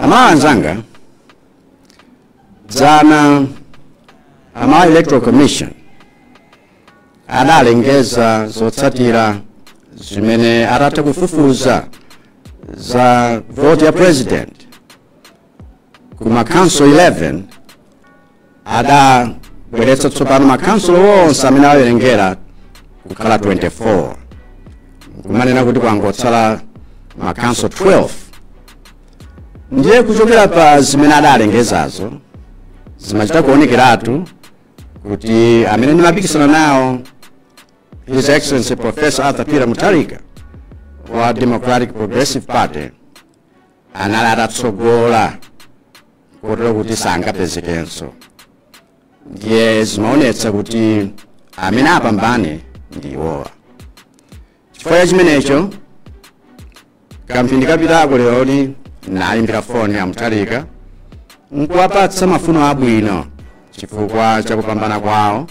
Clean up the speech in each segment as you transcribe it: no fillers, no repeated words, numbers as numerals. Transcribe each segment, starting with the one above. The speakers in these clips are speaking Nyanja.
Amalawi anzanga, dzana a Malawi Electoral Commission adalengeza zotsatira zimene atatha kufufuza za vote ya president ku makhonsolo 11. Adabweretsa tsopano makhonsolo onse amene awerengera kukhala 24, kumanena kuti kwangotsala makhonsolo 12. Ndiye kuchokera pa zimene adalengezazo, zimachita kuonekeratu kuti amene ndimapikisana nawo, His Excellency Professor Arthur Peter Mutharika wa Democratic Progressive Party, anali atatsogola kotero kuti sangapezekenso. Ndiye zimaonetsa kuti amene apambane ndi iwowa. Chifukwa cha chimenecho, kamphindi kapitako leroli nayimbira foni ya Mutharika nkuwapatsa mafuno abwino chifukwa chakupambana kwawo,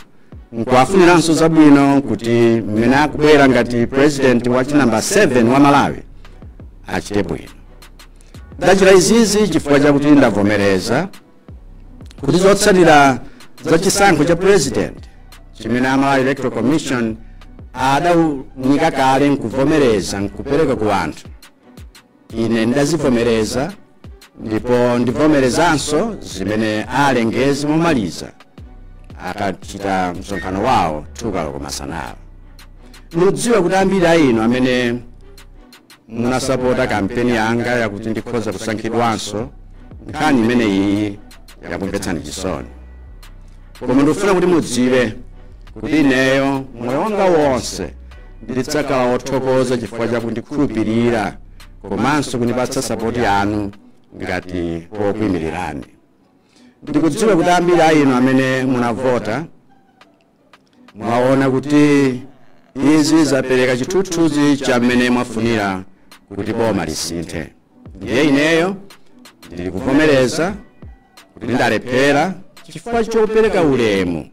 nkuwafuniranso zabwino kuti mmene akubwera ngati president wa chinamba 7 wa Malawi achite bwino. Ndachita izizi chifukwa chakuti ndavomereza kuti zotsatira za chisankho cha president chimene a Malawi Electoral Commission adaunika kale nkuvomereza nkupereka ku anthu, ine ndazivomereza, ndipo ndivomerezanso zimene alengeze momaliza akachita msonkhano wawo 2 koloko masanawa. Mudziwe kuti ambiri a inu amene munasapota kampeni yanga yakuti ndikhoza kusankhidwanso, nkhani imene iyi yakumvetsani chisoni. Koma ndikufuna kuti mudziwe kuti ineyo moyo wanga wonse ndidzakhala wothokoza chifukwa chakundikhulupirira komanso kundipatsa support yanu ngati wokuyimirirani. Ndikudziwa kuti ambiri a inu amene munavota mwaona kuti izi zapereka chithunzithunzi cha mmene mwafunira kuti boma lisinthe. Ndiye ineyo ndili kuvomereza kuti ndalephera chifukwa chopereka ulemu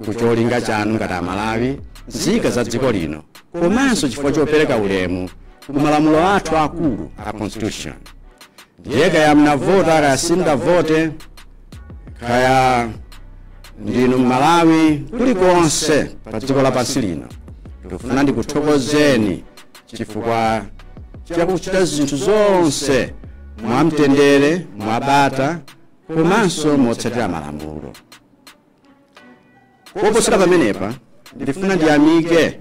ku cholinga chanu ngati Amalawi, nzika za dziko lino, komanso chifukwa chopereka ulemu ku malamulo athu akulu a constitution. Ndiye kaya mnavota, kaya simudavote, kaya ndinu Mmalawi kulikonse pa dziko lapansi lino, ndikufuna ndikuthokozeni chifukwa chakuchita zinthu zonse mwamtendere, mwabata komanso motsatira malamulo. Koposera pamenepa, ndifuna ndiyamike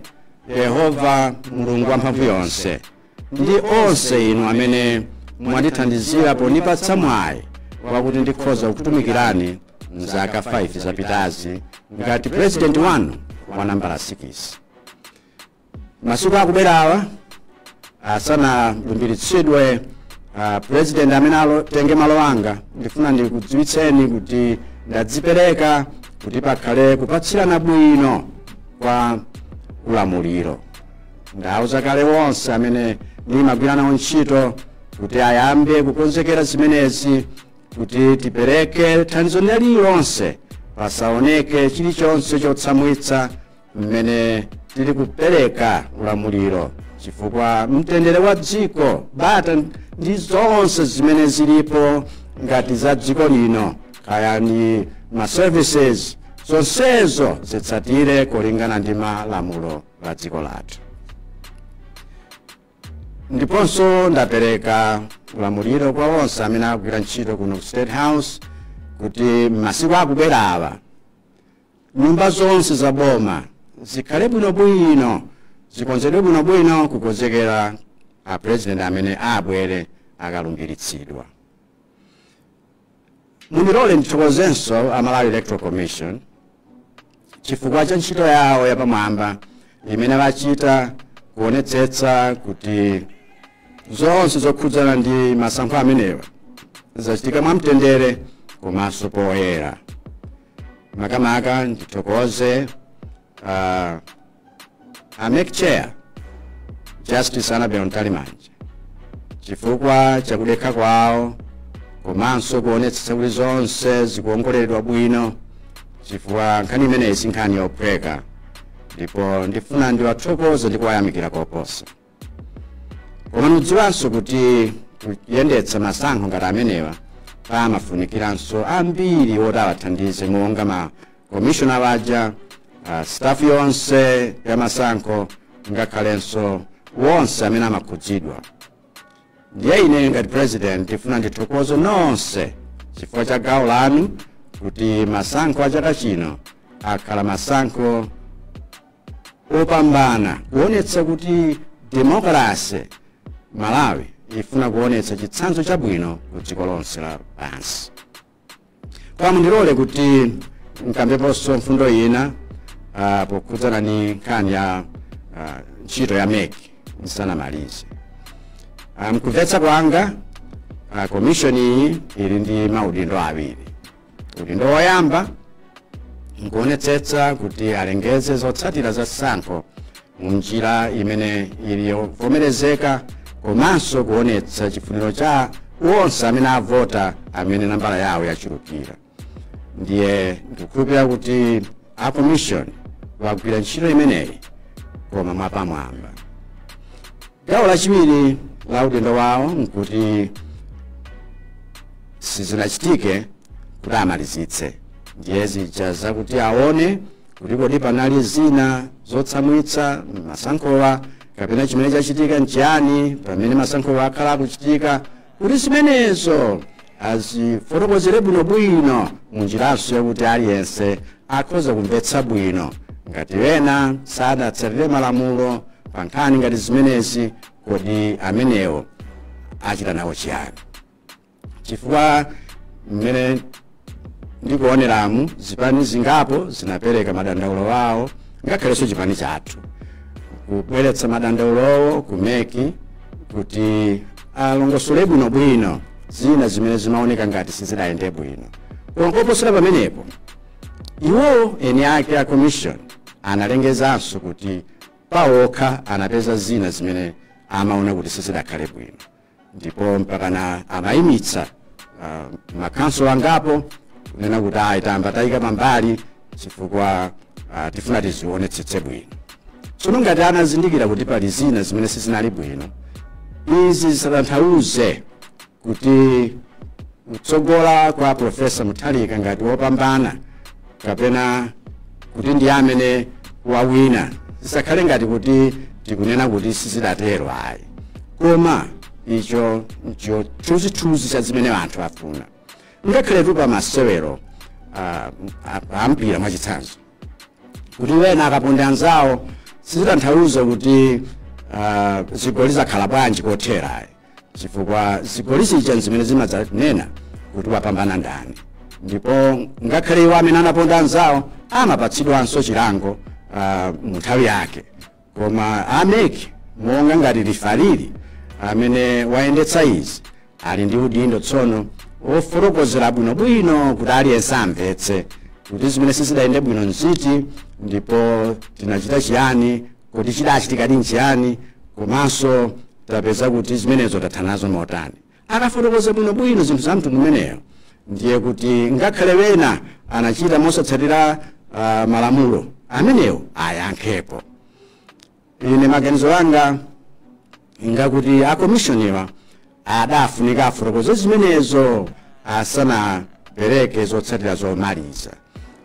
Yehova Mulungu wamphamvu yonse ndi onse inu amene mwandithandizira pondipatsa mwayi wakuti ndikhoza kukutumikirani mzaka 5 zapitazi ngati president wanu wa nambala 6. Masiku akubwerawa, asanalumbiritsidwe president amene atenge malo anga, ndifuna ndikudziwitseni kuti ndadzipereka kuti pakhale kupatsirana bwino kwa ulamuliro. Ndauza kale wonse amene ndimagwira nawo ntchito kuti ayambe kukonzekera zimenezi, kuti tipereke thandizo lililonse, pasaoneke chilichonse chotsamwitsa mmene tili kupereka ulamuliro, chifukwa mtendere wa dziko, bata ndi zonse zimene zilipo ngati za dziko lino, kaya ndi ma services, zonsezo zitsatire kulingana ndi malamulo la dziko lathu. Ndiponso ndapereka ulamuliro kwa onse amene akugwira ntchito kuno ku State House kuti masiku akubwera awa nyumba zonse za boma zikhale bwinobwino, zikonzedwe bwinobwino kukonzekera a president amene abwere akalumbiritsidwa. Mundilole ndithokozenso a Malawi Electoral Commission chifukwa cha ntchito yawo yapamwamba imene vachita kuonetsetsa kuti zonse zokhudzana ndi masankho amenewa zachitika mwamtendere komanso poyera. Makamaka ndithokoze a MEC chair, Justice Annabel Mtalimanja, chifukwa chakudekha kwawo komanso kuonetsetsa kuti zonse zikuongoleredwa bwino, chifukwa nkhani imeneyi si nkhani yophweka, ndipo ndifuna ndiwathokoze ndi kuwayamikira koposa. Koma mudziwanso kuti kuyendetsa masankho ngati amenewa Pamafunikiranso ambiri oti awathandize, monga ma commissioner waja, staff yonse ya masankho, ngakhalenso wonse amene amakhudzidwa. Ndiye ine ngati president ndifuna ndithokoze nonse chifukwa cha gawo lanu kuti masankho a chaka chino akhala masankho opambana, kuonetsa kuti demokrasi Malawi ifuna kuonetsa chitsanzo chabwino ku dziko lonse la pansi. Koma mundilole kuti nkambeponso mfundo ina pokhudzana ni nkhani ya ntchito ya MEC nsanamalize. Mkumvetsa kwanga, commission iyi ili ndi maudindo awiri. Udindo woyamba nkuonetsetsa kuti alengeze zotsatira za sankho munjira imene ili yovomerezeka, komanso kuonetsa chifuniro cha wonse amene avota amene nambala yawo yachulukira. Ndiye ndikukhulupirira kuti a commission wagwira ntchito imeneyi koma mwapamwamba. Gawo lachiwiri la udindo wawo nkuti sizinachitike kuti amalizitse, ndiye zija zakuti aone kuti kodi panali zina zotsamwitsa masankhowa kapena chimene chachitika nchiyani pamene masankhowa akhala akuchitika, kuti zimenezo azifotokozere bwinobwino munjiranso yakuti aliyense akhoza kumvetsa bwino. Ngati wena sadatsatire malamulo pa nkhani ngati zimenezi, kodi amenewo achita nawo chiyani? Chifukwa mmene ndikuoneramu, zipani zingapo zinapereka madandaulo awo, ngakhalenso chipani chathu kubweretsa madandaulowo ku MEC kuti alongosole bwinobwino zina zimene zimaoneka ngati sizidayende bwino. Koma koposera pamenepo, iwowo eni ake a commission analengezanso kuti pawokha anapeza zina zimene amaona kuti sizidakhale bwino, ndipo mpakana amayimitsa makhansolo angapo kunena kuti ayi, tamba tayika pambali chifukwa tifuna tizionetsetse bwino. Tsono ngati anazindikira kuti pali zina zimene sizinali bwino, izi zisatanthauze kuti kutsogola kwa Profesa Mutharika ngati wopambana kapena kuti ndi amene wawina, zisakhale ngati kuti tikunena kuti sizidatero, ayi. Koma icho ndicho chithunzithunzi cha zimene anthu afuna. Ngakhaletu pa masewero ampira, mwachitsanzo, kuti wena akaponda anzawo sizitanthauza kuti zigoli zakhala bwanji kothera, chifukwa zigoli zija zimene zimadzanena kuti wapambana ndani. Ndipo ngakhale iwo amene anaponda anzawo amapatsidwanso chilango mu nthawi yake. Koma a MEC, monga ngati referee amene wayendetsa izi, ali ndi udindo tsono ofotokozera bwinobwino kuti aliyense amvetse kuti zimene sizidayende bwino nziti, ndipo tinachita chiyani, kuti chidachitikadi nchiyani, komanso tapeza kuti zimenezo tathana nazo motani. Akafotokoza bwinobwino zinthu za mtundu umeneyo, ndiye kuti ngakhale wena anachita mosatsatira malamulo amenewo, ayankhepo. Ine maganizo anga ngakuti a commission-iwa adafunika afotokoze zimenezo asanapereke zotsatira zomaliza.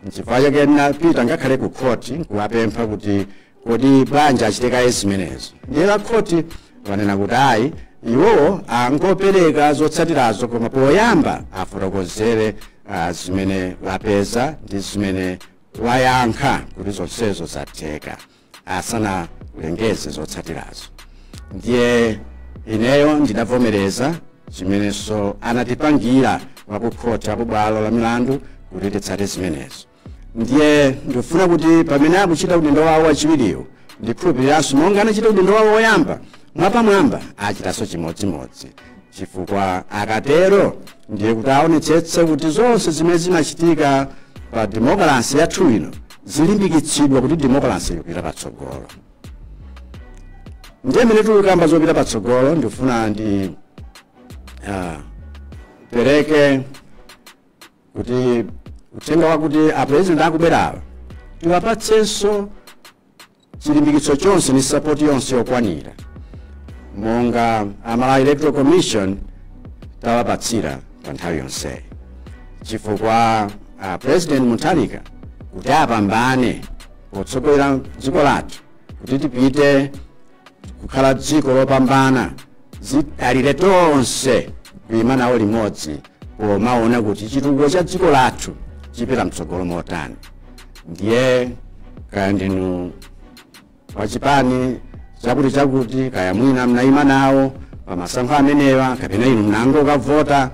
Nchifukwa chake napita ngakhale ku khoti nkuwapempha kuti kodi bwanji achitekaye zimenezo. Ndiye la khoti wanena kuti ayi, iwowo angopereka zotsatirazo, koma poyamba afotokozere zimene wapeza ndi zimene wayankha kuti zonsezo zatheka asanalengeze zotsatirazo. Ndiye ineyo ndidavomereza zimenenso anatipangira wakukhoti, akubwalo la milandu, kuti titsate zimenezo. Ndiye ndikufuna kuti pamene akuchita udindo wawo wachiwiriwo, ndikhulupiriranso monga anachita udindo wawo woyamba mwapamwamba, achitanso chimodzimodzi, chifukwa akatero ndiye kuti aonetsetse kuti zonse zimene zimachitika pa demokrasi yathu ino zilimbikitsidwa, kuti demokrasi ikupita patsogolo. Ndiye mene tikukamba zopita patsogolo, ndikufuna ndi pereke kuti uthenga wakuti apresident akubwerawa tiwapatsenso chilimbikitso chonse ndi support yonse yokwanira, monga a Malawi Electoral Commission tawapatsira Pa nthawi yonseyi, chifukwa President Mutharika kuti apambane potsogolera dziko lathu kuti tipite kukhala dziko lopambana, zidalire tonse kuyima nawo limodzi pomaona kuti chitukuko cha dziko lathu chipita mtsogolo motani. Ndiye kaya ndinu wachipani chakuti chakuti, kaya mwina mnayima nawo pamasankho amenewa, kapena inu mnangokavota,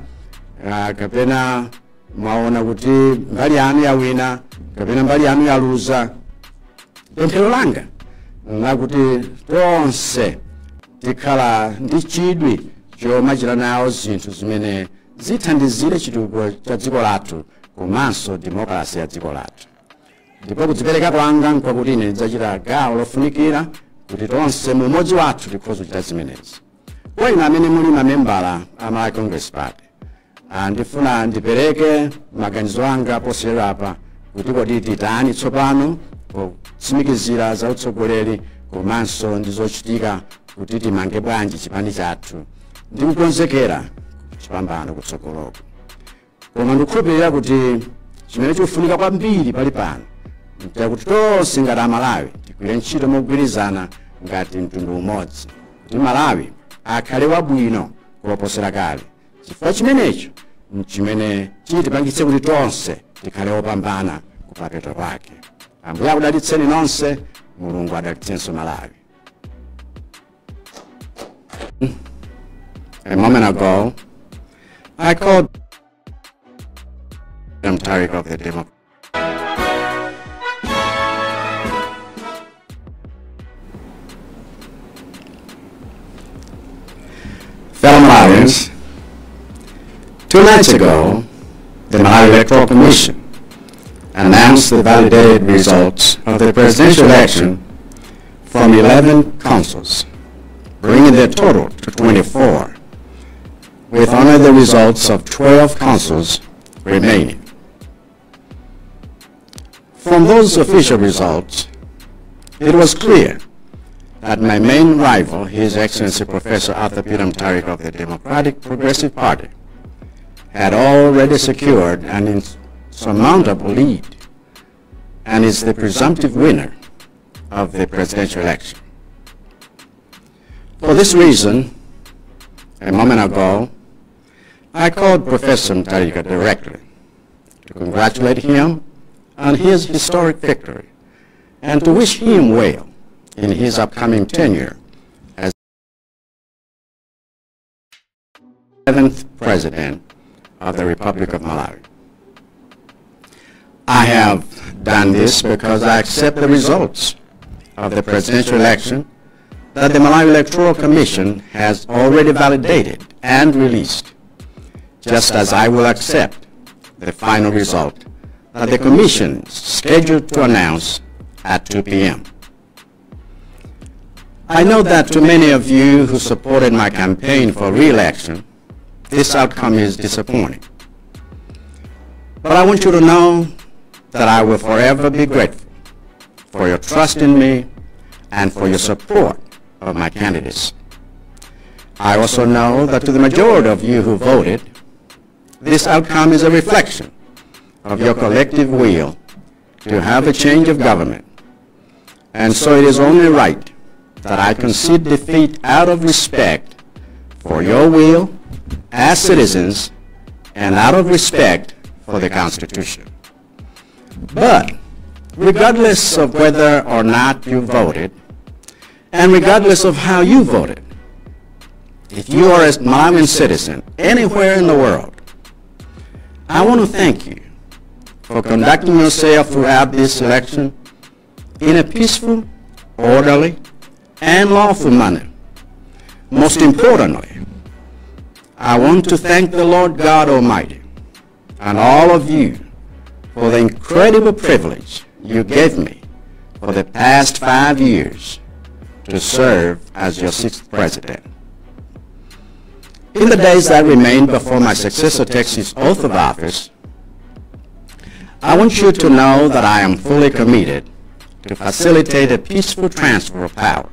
kapena mwaona kuti mbali yanu yawina kapena mbali yanu yaluza, pemphero langa lakuti tonse tikhala ndi chidwi chomachita nawo zinthu zimene zithandizire chitukuko cha dziko lathu komanso demokrasi ya dziko lathu. Ndipo kudzipereka kwanga nkwakuti ine ndidzachita gawo lofunikira kuti tonse mu umodzi wathu tikhoza kuchita zimenezi. Kwa inu amene muli mamembala a Malawi Congress Party, ndifuna ndipereke maganizo anga posachedwapa kuti kodi titani tsopano potsimikizira za utsogoleri komanso ndi zochitika kuti timange bwanji chipani chathu ndi kukonzekera chipambano kutsogoloko. Koma ndikukhulupirira kuti chimene chikufunika kwambiri pali pano nchakuti tonse ngati Amalawi tigwire ntchito mogwirizana ngati mtundu umodzi kuti Malawi akhale wabwino kupoposera kale, chifukwa chimenecho nchimene chitipangitse kuti tonse tikhale opambana kumapeto kwake. Ambuye akudalitseni nonse, Mulungu adalitsenso Malawi. A moment ago, I called Mutharika of the Democrat. Fellow Malawians, 2 nights ago, the Malawi Electoral Commission announced the validated results of the presidential election from 11 councils, bringing their total to 24, with only the results of 12 councils remaining. From those official results, it was clear that my main rival, His Excellency Professor Arthur Peter Mutharika of the Democratic Progressive Party, had already secured an insurmountable lead and is the presumptive winner of the presidential election. For this reason, a moment ago, I called Professor Mutharika directly to congratulate him on his historic victory and to wish him well in his upcoming tenure as 7th President of the Republic of Malawi. I have done this because I accept the results of the presidential election that the Malawi Electoral Commission has already validated and released, just as I will accept the final result that the Commission is scheduled to announce at 2 p.m. I know that to many of you who supported my campaign for re-election, this outcome is disappointing. But I want you to know that I will forever be grateful for your trust in me and for your support of my candidacy. I also know that to the majority of you who voted, this outcome is a reflection of your collective will to have a change of government. And so it is only right that I concede defeat out of respect for your will as citizens and out of respect for the Constitution. But regardless of whether or not you voted, and regardless of how you voted, if you are a Malawian citizen anywhere in the world, I want to thank you for conducting yourself throughout this election in a peaceful, orderly, and lawful manner. Most importantly, I want to thank the Lord God Almighty and all of you for the incredible privilege you gave me for the past 5 years to serve as your 6th president. In the days that remain before my successor takes his oath of office, I want you to know that I am fully committed to facilitate a peaceful transfer of power.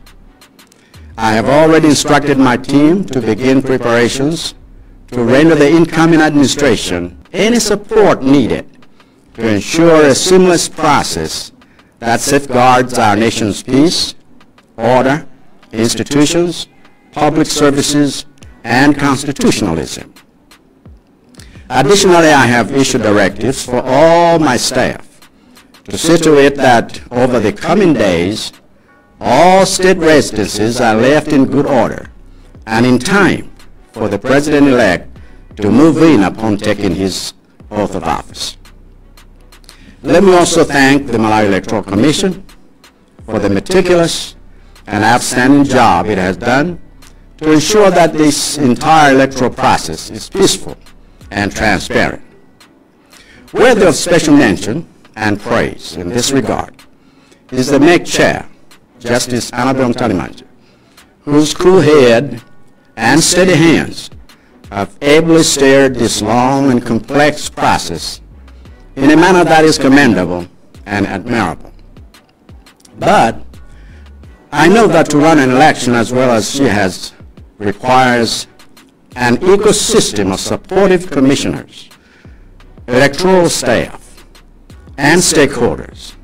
I have already instructed my team to begin preparations to render the incoming administration any support needed to ensure a seamless process that safeguards our nation's peace, order, institutions, public services, and constitutionalism. Additionally, I have issued directives for all my staff to see to it that over the coming days, all state residences are left in good order and in time for the president-elect to move in upon taking his oath of office. Let me also thank the Malawi Electoral Commission for the meticulous and outstanding job it has done to ensure that this entire electoral process is peaceful and transparent. Worthy of special mention and praise in this regard is the MEC Chair, Justice Annabel Mtalimanja, whose cool head and steady hands have ably steered this long and complex process in a manner that is commendable and admirable. But I know that to run an election as well as she has requires an ecosystem of supportive commissioners, electoral staff, and stakeholders.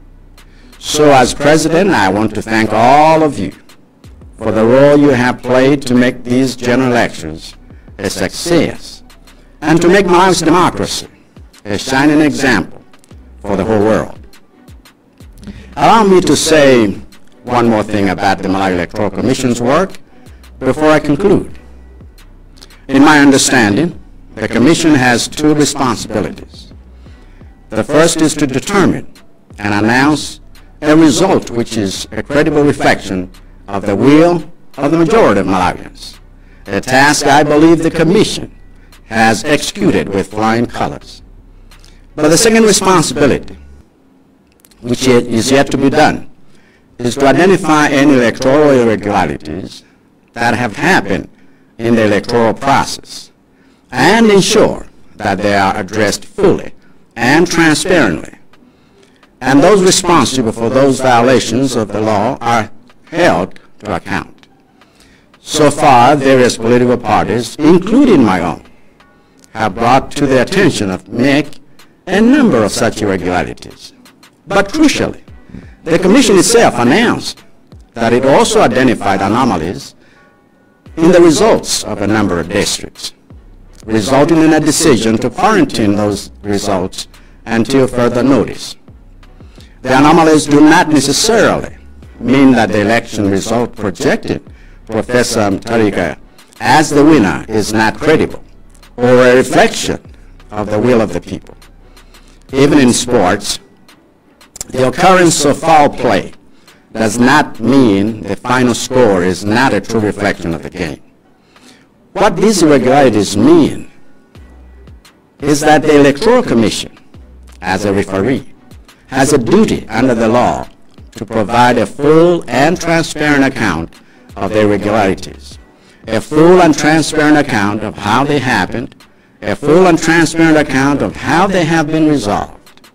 So as president, I want to thank all of you for the role you have played to make these general elections a success and to make Malawi's democracy a shining example for the whole world. Allow me to say one more thing about the Malawi Electoral Commission's work before I conclude. In my understanding, the Commission has two responsibilities. The first is to determine and announce a result which is a credible reflection of the will of the majority of Malawians, a task I believe the Commission has executed with flying colors. But the second responsibility, which is yet to be done, is to identify any electoral irregularities that have happened in the electoral process and ensure that they are addressed fully and transparently, and those responsible for those violations of the law are held to account. So far, various political parties, including my own, have brought to the attention of MEC a number of such irregularities. But crucially, the Commission itself announced that it also identified anomalies in the results of a number of districts, resulting in a decision to quarantine those results until further notice. The anomalies do not necessarily mean that the election result projected Professor Mutharika as the winner is not credible or a reflection of the will of the people. Even in sports, the occurrence of foul play does not mean the final score is not a true reflection of the game. What these irregularities mean is that the Electoral Commission, as a referee, has a duty under the law to provide a full and transparent account of the irregularities, a full and transparent account of how they happened, a full and transparent account of how they have been resolved,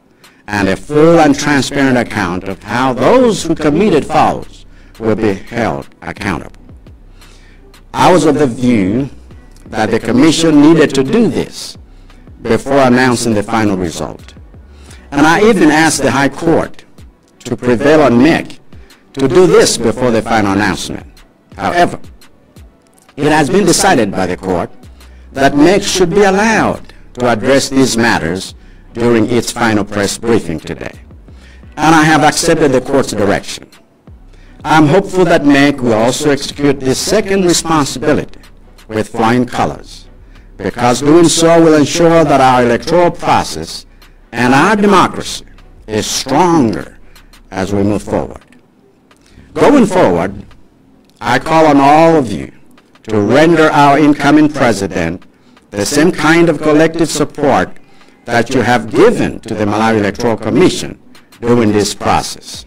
and a full and transparent account of how those who committed fouls will be held accountable. I was of the view that the Commission needed to do this before announcing the final result. And I even asked the High Court to prevail on MEC to do this before the final announcement. However, it has been decided by the court that MEC should be allowed to address these matters during its final press briefing today. And I have accepted the court's direction. I'm hopeful that MEC will also execute this second responsibility with flying colors, because doing so will ensure that our electoral process and our democracy is stronger as we move forward. Going forward, I call on all of you to render our incoming president the same kind of collective support that you have given to the Malawi Electoral Commission during this process.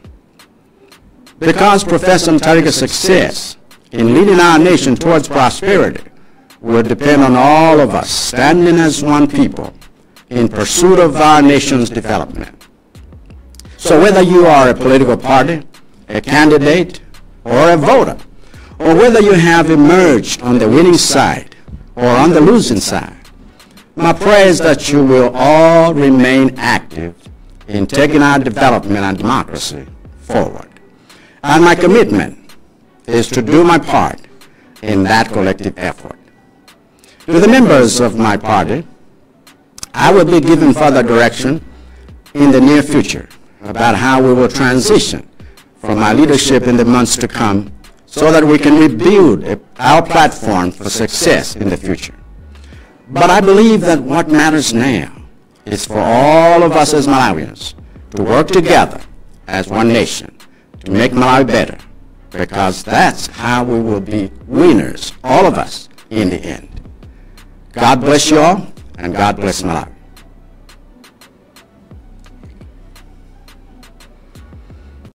Because Professor Mutharika's success in leading our nation towards prosperity will depend on all of us standing as one people in pursuit of our nation's development. So whether you are a political party, a candidate, or a voter, or whether you have emerged on the winning side or on the losing side, my prayer is that you will all remain active in taking our development and democracy forward. And my commitment is to do my part in that collective effort. To the members of my party, I will be giving further direction in the near future about how we will transition from my leadership in the months to come so that we can rebuild our platform for success in the future. But I believe that what matters now is for all of us as Malawians to work together as one nation to make Malawi better, because that's how we will be winners, all of us, in the end. God bless you all, and God bless Malawi.